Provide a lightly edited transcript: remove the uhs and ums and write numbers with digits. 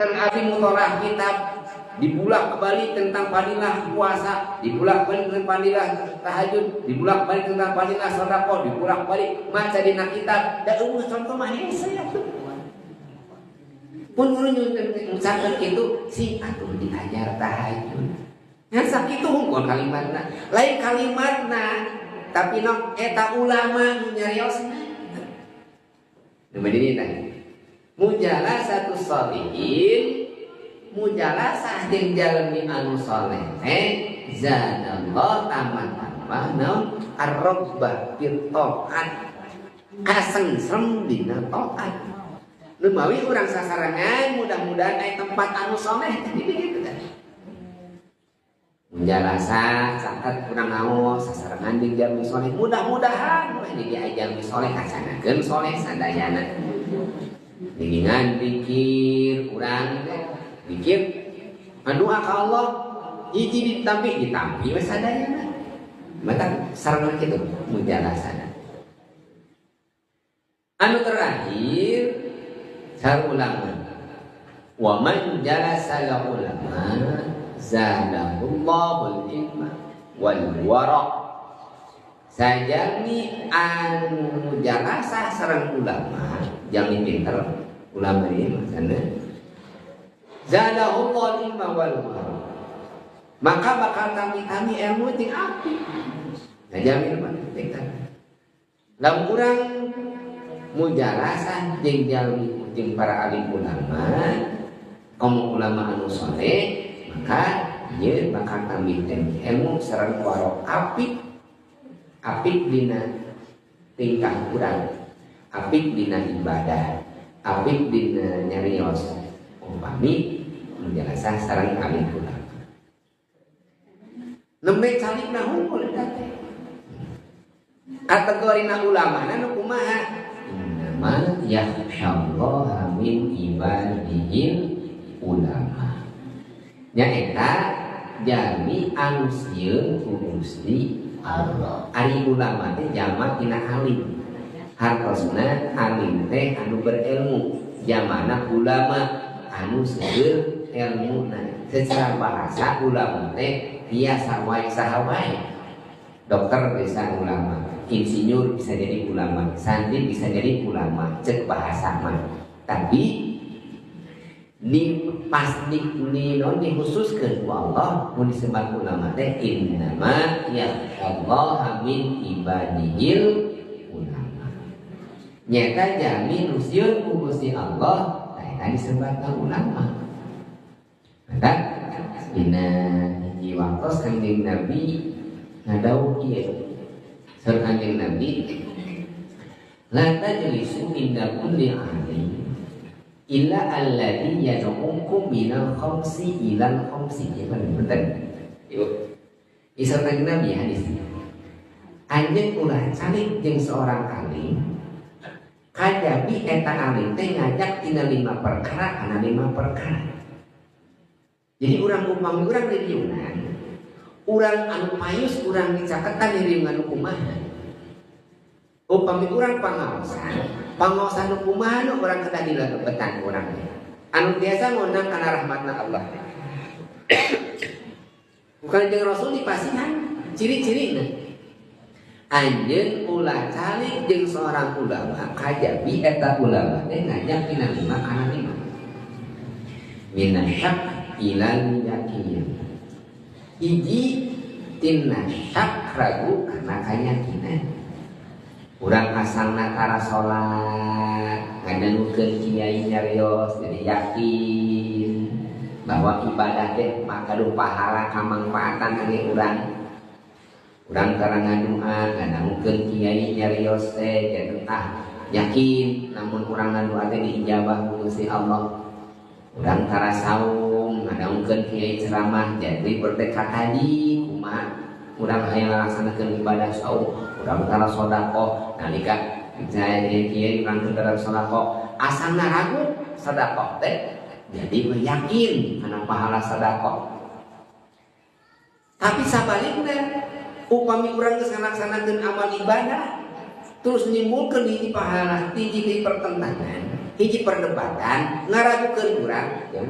Abi mutolaah kitab dibulak balik tentang fadilah puasa, dibulak balik tentang fadilah tahajud, dibulak balik tentang fadilah sedekah, dibulak balik maca dina kitab. Da eueuh contoh mah hese atuh. Pun ngucapkeun kitu sing atuh diajar tahajud. Ngan sakitu hungkul kalimatna. Lain kalimatna tapi non eta ulama nu nyariosna. Nu berdiri tah. Mujalasatu sholihin, mujalasah jeung jalmi anu soleh teh zadallah tambah-tambah naon ar-raghbah fi taat, kasengsem dina taat. Lumawi urang sasarangan mudah-mudahan aya tempat anu soleh teh begitu teh. Mujalasah caket urang ngaos sasarangan jeung jalmi soleh, mudah-mudahan we di jalmi soleh kasanakeun soleh sadayana. Dengan pikir urang teh pikir doa ka Allah hiji ditampi ditampi we sadayana. Mata sareng kitu mujalasana. Anu terakhir sar ulama. Wa man jalasa la ulama zadahullahu ilma wal wara. Sajami anu mujalasah sareng ulama, jalmi pinter ulama ini maksudnya zadahullahu ilma wal wara. Maka bakal kami-kami ilmu ting api. Nah jamin mah ting lamun urang mujalasah jeung jalmi jeung para alim ulama, komo ulama anu soleh, maka ieu bakal tambih ilmu sareng waro apik, apik dina tingkah urang, apik dina ibadah, apik dina nyarios, umpami mujalasah sareng alim ulama. Nembe calikna hungkul eta teh. Kategorina ulamana nu kumaha? Innama yakhsyallaha min ibadihil ulama. Nyaeta jalmi anu sieun ku Gusti Allah. Ari ulama teh jama tina alim. Hartosna alim teh anu berilmu, jamana ulama anu seueur elmuna. Secara bahasa ulama teh biasa wae saha wae. Dokter bisa ulama, insinyur bisa jadi ulama, santri bisa jadi ulama, cek bahasa mah. Tapi di pas di non dikhususkeun ku Allah mun disebut ulama teh innama yakhsyallaha min ibadihil ulama. Nyata jalmi nu sieun ku Gusti Allah, tah eta disebutna ulama. Maka dina hiji waktos Kanjeng Nabi ngadawuh kieu. Saur Kanjeng Nabi, la tajlisu inda kulli alim illa alladhi yad'ukum minal khamsi ilal khamsi. Ya bener. Ibu. Isa Kanjeng Nabi hadis. Anjeun ulah calik jeung seorang alim kajabi eta alim teh ngajak tina 5 perkara kana 5 perkara. Jadi urang upami urang di riungan, urang anu payus urang dicaketan di riungan kumaha. Upami urang pangaosan, pangaosan nu kumaha nu urang kedah dilebetan urang teh. Anu biasa ngondang kana rahmatna Allah. Bukan jeung Rasul dipasihan ciri-cirina. Anjeun ulah calik jeung seorang ulama kajabi eta ulama teh ngajak tina 5 kana 5. Minasyak ilal yakin. Hiji tina syak ragu kana kayakinan. Urang asalna tara salat, ngadangukeun kiai nyarios jadi yakin bahwa ibadah teh makaduh pahala kamangfaatan kangge urang. Urang tara ngadua ngadangukeun kiai nyarios teh jadi yakin namun urang ngadua teh diijabah ku Gusti Allah. Urang tara saum ngadangukeun kiai ceramah jadi bertekad tadi kumaha urang hayang ngalaksanakeun ibadah saum, urang tara sedekah nalika kiai urang tara sedekah asalna ragu sedekah teh jadi yakin kana pahala sedekah. Tapi sabalikna upami urang geus ngalaksanakeun amal ibadah terus nimbulkeun hiji pahala hiji pertentangan, Hiji perdebatan ngaragukeun urang ya.